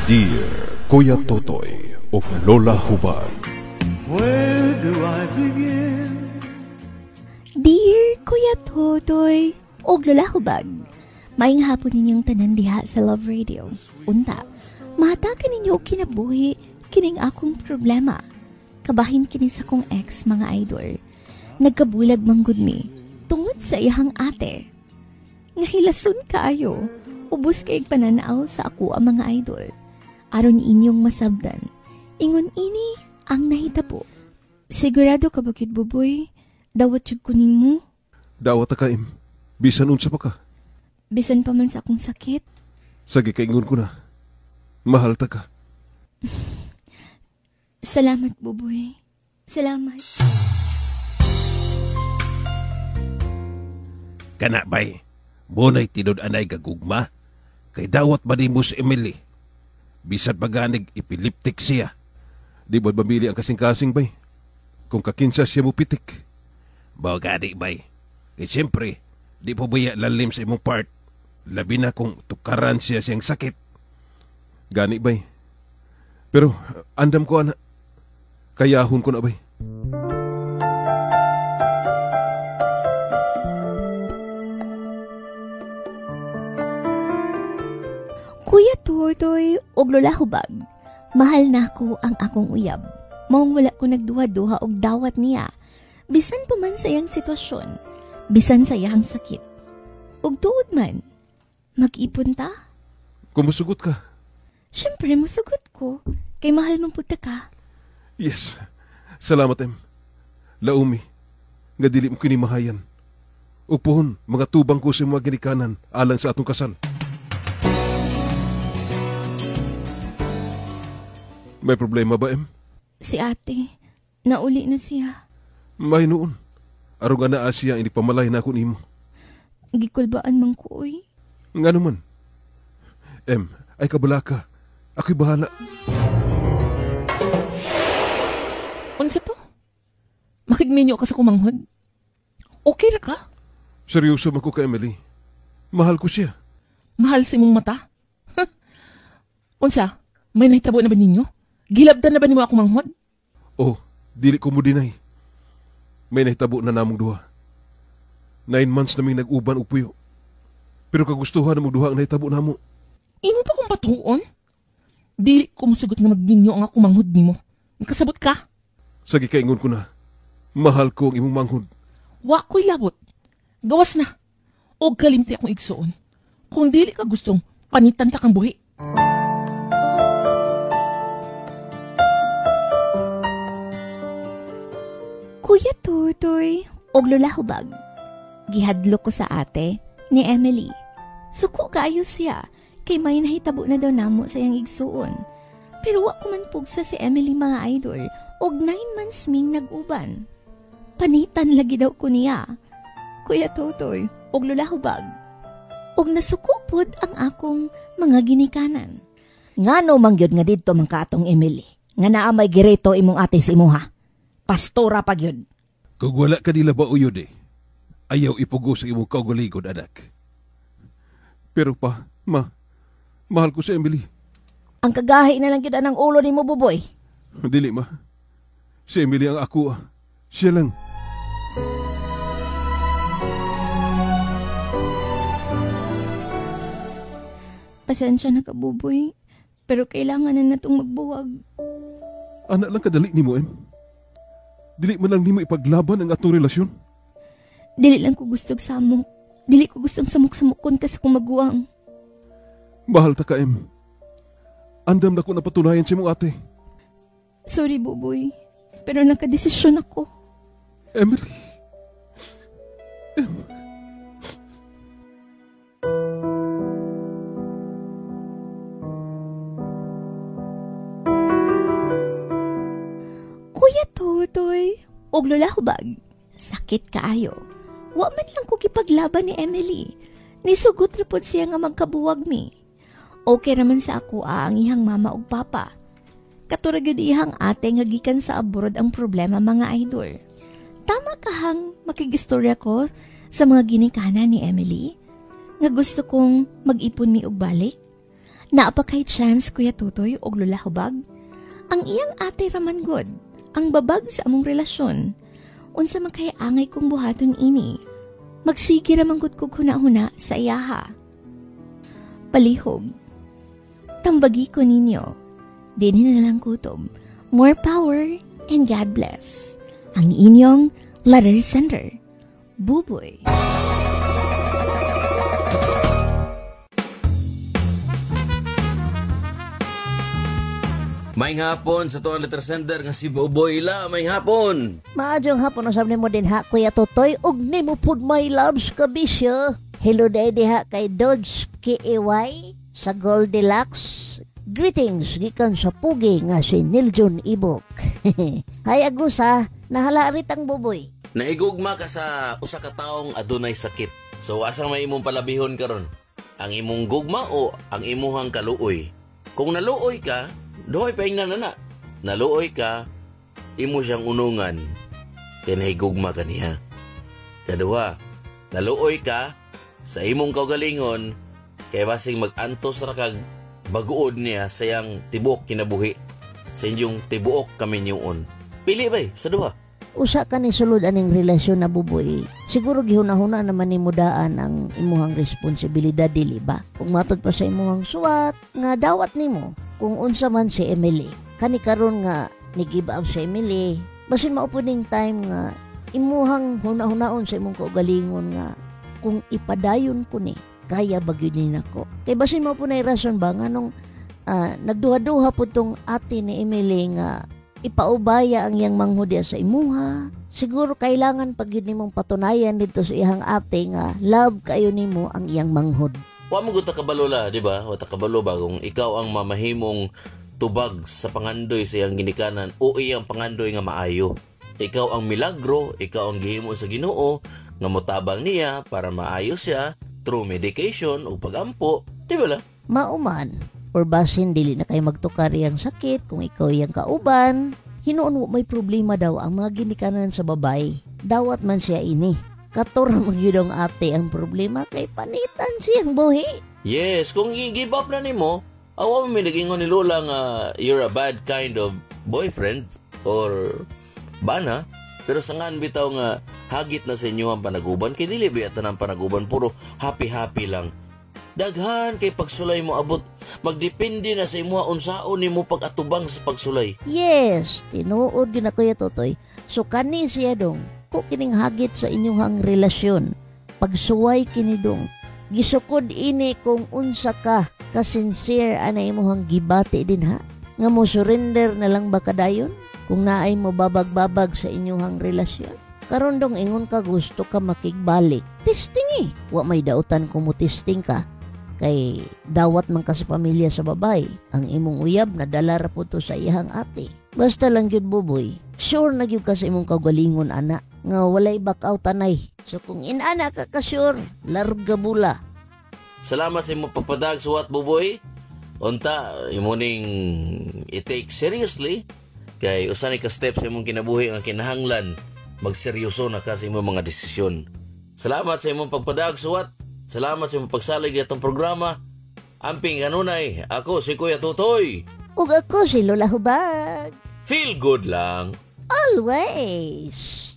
Dear Kuya Totoy ug Lola Hubag. Where do I begin? Dear Kuya Totoy ug Lola Hubag, maayong hapon ninyong tanan diha sa Love Radio. Unta, mahatagan ninyo og kinabuhi kining akong problema. Kabahin kini sa kong ex, mga idol. Nagkabulag manggod mi tungod sa iyang ate. Nga hilason kaayo, ubos kay pananaw sa ako ang mga idol. Aron inyong masabdan, ingon ini ang nahitabo. Sigurado ka bakit, Buboy? Dawat jud ko nimo. Dawat ta ka, Em. Bisan unsa pa ka. Bisan pa man sa akong sakit. Sige, kaingon ko na. Mahal ta ka. Salamat, Buboy. Salamat. Kana bay, muna'y tinud-anay gagugma, kay dawat ba nimo si Emily? Bisan paganig epileptic siya. Di ba mamili ang kasing-kasing bay? Kung kakinsa siya mo pitik. Bao gani bay. Kay siyempre, di po baya lalim sa imong part. Labi na kung tukaran siya siyang sakit. Gani bay. Pero andam ko ana. Kayahon ko na bay. Kuya Totoy og Lola Hubag, mahal na ako ang akong uyab. Maong wala ko nagduha-duha og dawat niya. Bisan pa man sa iyang sitwasyon, bisan sa iyang sakit. Og tuod man, mag-ipon ta? Kung musugot ka? Siyempre, musugot ko. Kay mahal man pud ta ka. Yes. Salamat, Em. Laumi, nga dili mo kinimahayan. Upuhon, mga tubang ko sa mga ginikanan alang sa atong kasal. May problema ba, Em? Si ate, nauli na siya. May noon. Aron nga naa siya, hindi pamalay na ako nimo. Gikulbaan man ko, oy. Nga naman. Em, ay kabala ka. Ako'y bahala. Unsa to? Makigminyo ka sa kumanghod? Okay ra ka? Seryoso man ko ka, Emily. Mahal ko siya. Mahal si mong mata? Unsa? May nahitabo na ba ninyo? Gilabdan na ba nimo ako manghod? Oh, dili ko mo dinay. May nahitabo na namong duha. 9 months naming nag-uban og puyo. Pero kagustuhan namong duha ang nahitabo namo. Imo pa kong patuon? Dili ko mosugot nga magminyo ang ako manghod nimo. Nakasabot ka? Sige, kaingon ko na. Mahal ko ang imong manghod. Wa ko'y labot. Gawas na. Og kalimti akong igsuon. Kung dili ka gustong panitan ta kang buhi. Kuya Totoy og Lola Hubag, gihadlok ko sa ate ni Emily. Suko kaayo siya kay may nahitabo na daw namo sa iyang igsuon. Pero wa ko man pugsa si Emily, mga idol, og 9 months ming nag-uban. Panitan lagi daw ko niya. Kuya Totoy og Lola Hubag, og nasuko pod ang akong mga ginikanan. Ngano man gyud nga didto man ka atong Emily, nga naa may gireto imong ate sa imuha? Pastora pa gyud. Kung wala ka nila ba uyod eh, ayaw ipugo sa imong kaugalingon, anak. Pero pa, ma, mahal ko si Emily. Ang kagahi na lang gyud anang ulo nimo, Buboy. Dili, ma. Si Emily ang ako, ah. Siya lang. Pasensya na ka, Buboy. Pero kailangan na natong magbuwag. Anak lang kadali nimo, Em. Dili man lang nimo ipaglaban ang atong relasyon. Dili lang ko gustong samok. Dili ko gustong samok-samokon ka sa kong maguwang. Mahal ta ka, Em. Andam na ko napatunayan sa imong ate. Sorry, Buboy. Pero nakadesisyon ako. Emily. Em. Kuya Totoy, og Lola Hubag, sakit kaayo. Wa man lang ko kipaglaban ni Emily. Nisugot ra pod siya nga magkabuwag mi. Okay raman sa ako ang iyang mama ug papa. Katura gyud iyang ate nga gikan sa abroad ang problema, mga idol. Tama kahang makigistorya ko sa mga ginikanan ni Emily nga gusto kong mag-ipon mi og balik. Naa pa kay chance, Kuya Tutoy og Lola Hubag? Ang iyang ate raman gud, ang babag sa among relasyon. Unsa man kay angay kong buhaton ini? Magsige ra man gud kog huna-huna sa iyaha. Palihog, tambagi ko ninyo. Dinhi na lang kutob. More power and God bless. Ang inyong letter sender, Buboy. Maayong hapon sa tuang letter sender nga si Buboy La. Maayong hapon. Maayong hapon usab nimo din ha, Kuya Totoy, ug nimo pud, my loves kabisyo. Hello day diha kay Dodge KAY sa Goldilocks. Greetings gikan sa pugi nga si Niljon Ibok. Hay Agusa, nahala rit ang Buboy. Naigugma ka sa usa ka taong adunay sakit. So asa may imong palabihon karon? Ang imong gugma o ang imuhang kaluoy? Kung naluoy ka, duhay pa na na. Naluoy ka, imo siyang unungan kay nahigugma ka niya. Kaduha, naluoy ka sa imong kaugalingon kay basing mag-antos ra kag baguod niya sa iyang tibuok kinabuhi, sa inyong tibuok kaminyuon. Pili bay sa duha. Usa ka ni sulod aning relasyon na, Buboy. Siguro gihuna-huna naman nimo daan ang imuhang responsibilidad, dili ba? Kung matod pa sa imuhang suwat nga dawat nimo kung unsa man si Emily. Kani karon nga ni give up si Emily, basin mao ning time nga imuhang huna-hunaon sa imong kaugalingon nga kung ipadayon ko ni, kaya ba gyud ni nako? Kay basin mao po na rason ba nganong nagduha-duha po tong ate ni Emily nga ipaubaya ang iyang manghud sa imuha. Siguro kailangan pag yun nimong patunayan dito sa iyang ate nga love kayo nimo ang iyang manghud. Wa mo gud ta kabalo la, di ba? Wa ta kabalo ba kung ikaw ang mamahimong tubag sa pangandoy sa iyang ginikanan o iyang pangandoy nga maayo. Ikaw ang milagro, ikaw ang gihimo sa Ginoo nga motabang niya para maayo siya through medication o pagampo, di ba la? Mauman or basin dili na kayo magtukar iyang sakit kung ikaw iyang kauban. Hinuon mo may problema daw ang mga ginikanan sa babay. Dawat man siya ini. Kator magyud ang ate ang problema kay panitan siyang buhi. Yes, kung i-give up na nimo, awa mo may nagingon ni Lola nga you're a bad kind of boyfriend or bana. Pero sangan bitaw nga hagit na sa inyo ang panaguban, kay dili ba ang panaguban puro happy-happy lang. Daghan kay pagsulay mo abot, magdepende na sa imuha unsaon nimo pag-atubang sa pagsulay. Yes, tinuod gyud na, Kuya Totoy. So kani siya dong, ko kining hagit sa inyong relasyon. Pagsuway kini dong. Gisukod ini kung unsa ka ka sincere ana imuhang gibati din ha. Nga mo surrender na lang ba kadayon kung naay mo babag-babag sa inyong relasyon. Karon dong ingon ka gusto ka makigbalik. Testing eh. Wa may dautan kung mo testing ka. Kay dawat man ka sa pamilya sa babay. Ang imong uyab nadala ra po to sa iyang ate. Basta lang gyud, Buboy, sure na gyud ka sa imong kaugalingon ana nga walay back out anay. So kung inana ka ka sure, larga bula. Salamat sa imong pagpadag suwat, Buboy. Unta imo ning i-take seriously kay usa ni ka step sa imong kinabuhi nga kinahanglan magseryoso na ka sa imong mga desisyon. Salamat sa imong pagpadag suwat. Salamat sa imong pagsalig atong programa. Amping kanunay, ako si Kuya Tutoy. Ug ako si Lola Hubag. Feel good lang. Always.